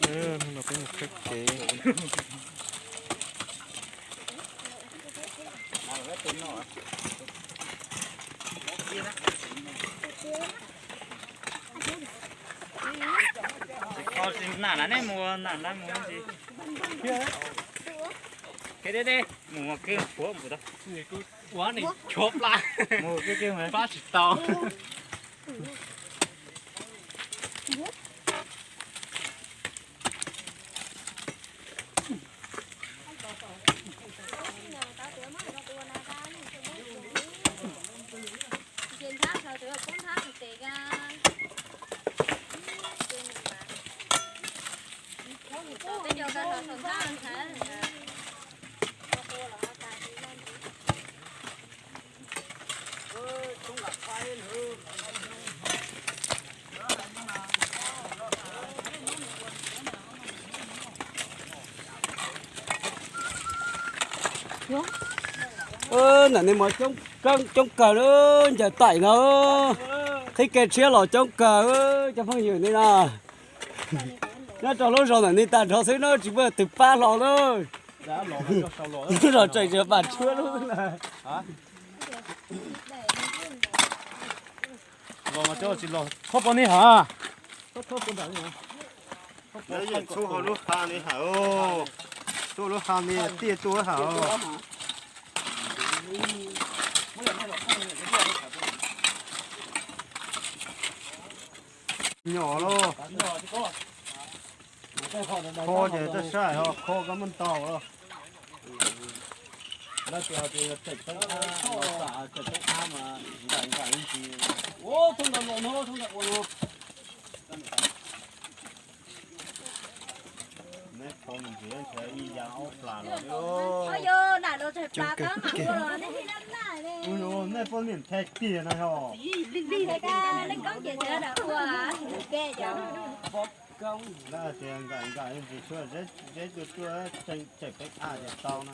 Hnub no peb mus khawb kev. Nam na nej mus, nam na mus si. Kev deb deb mus kev puav mus tau. Ua nws tshuav pla. Mus kev kev mus pab tsis tau. Ntawm nej mas coob kawg, ncaws taim no, qhib kev tshiab los coob kawg cov phooj ywg nej na. Nyob rau lub zos ntawm nej tag nrho xwb na, tsis muaj tus pab hlo na. Lub zos tseem tsis pam tshuab lub na. Los mas cov tsis los thob pov ni ha. Yeej txhub hauv lub ha ni ha, txhub lub ha ni tiaj tuaj ha. Nyom lauj. Kho ces taj saib ho kho koj muab ntau lauj. Lawv tias tias tseem teeb ab, tseem teeb ab mas nqaim nqaim ntsis. Ua thoob ntawm los no, thoob ntawm ua no. Neb qhov ntsis ntshe ib ya ob plas los. Nej poj niam nthe tiag na ho. Lawv tias nqaim nqaim ntsis tshuav zeb tuaj tuaj tseem teeb ab ces tau na.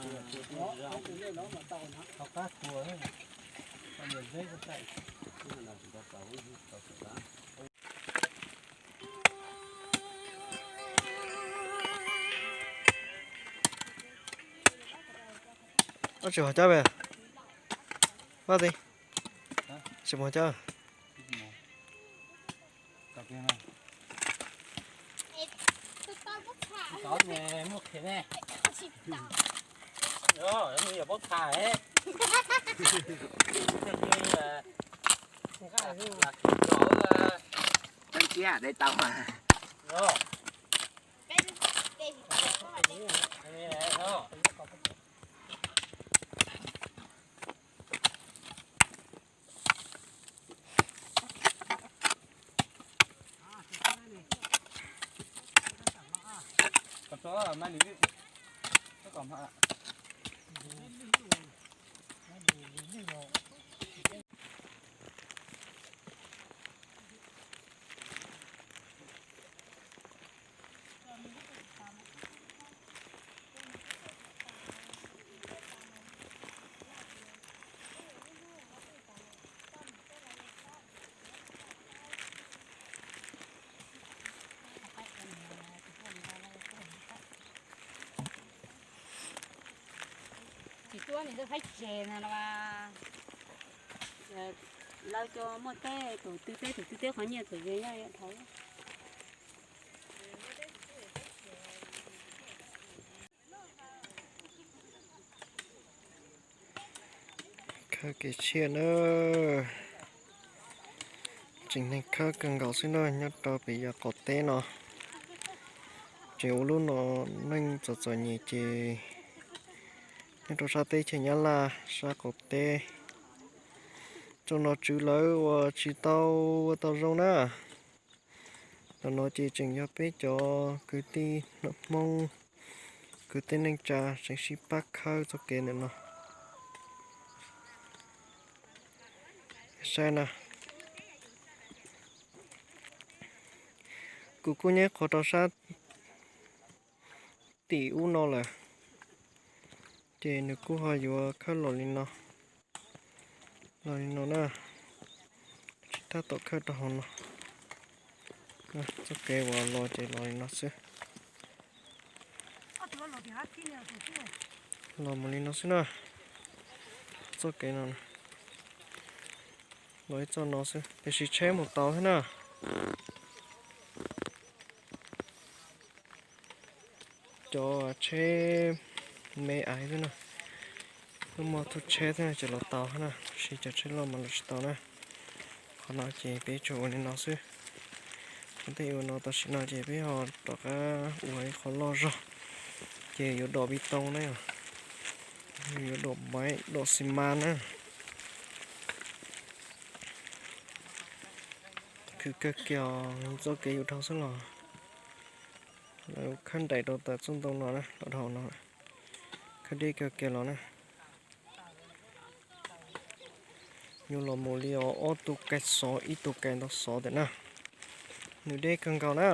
Ua tsis hov cab ve, Vaj Tij, tsis mus cab. Muaj qhev ne. Yog, yog pob txha. Tseem cia de tau mas. Tsis tuaj nws twb faib tsev no los mas, lawv cov muaj teb, tus twg teb tus twg teb qhov nyiaj txom ze nyob dhau. Khawb kev tshiab na, tseem neeg khawb kawg nkaus xwb na nyob rau pem yav qaum teb no. Tseem ua lub no neej txom txom nyem ces nyob rau sab teb chaws Nyab Laj sab qaum teb. Tsoom nom tswv lawv ua tsis tau ua tau zoo na. Ntawm no ces tseem yog peb cov kwv tij Hmoob, kwv tij neej tsa tseem sib pab khawb txoj kev ntawm no. Saib na, kuv kuj nyob qhov rau sab tim ub no lawm, ces nws kuj ho yuav khawb los li no, los li no na. Tab tom khawb rau hauv no. Txoj kev uas los ces los li no xwb. Los mus li no xwb na. Txoj kev no los ib txoj no xwb tiam sis tsheb mus tau thiab na. Cov tsheb me ais xwb na, lub mos thub tsheb thiab ces los tau thiab na, tab sis cov tsheb loj mas los tsis tau na. Qhov no ces peb tsuas ua li no xwb. Qhov tej ua no tam sim no ces peb ho rov qab ua ib qho loj zog, ces yuav dom pi too na, yuav dom maiv dom xi mas na. Khwv kawg kiag, txoj kev yuav dhau xwb los. Lawv khawb nraim rau tom txoj ntoo no na, los dhau no. Khawb deb kawg kiag los na. Yuav los mus li os, ob tug kais xov, ib tug kais ntau xov tiag na. Nws deb kawg nkaus na.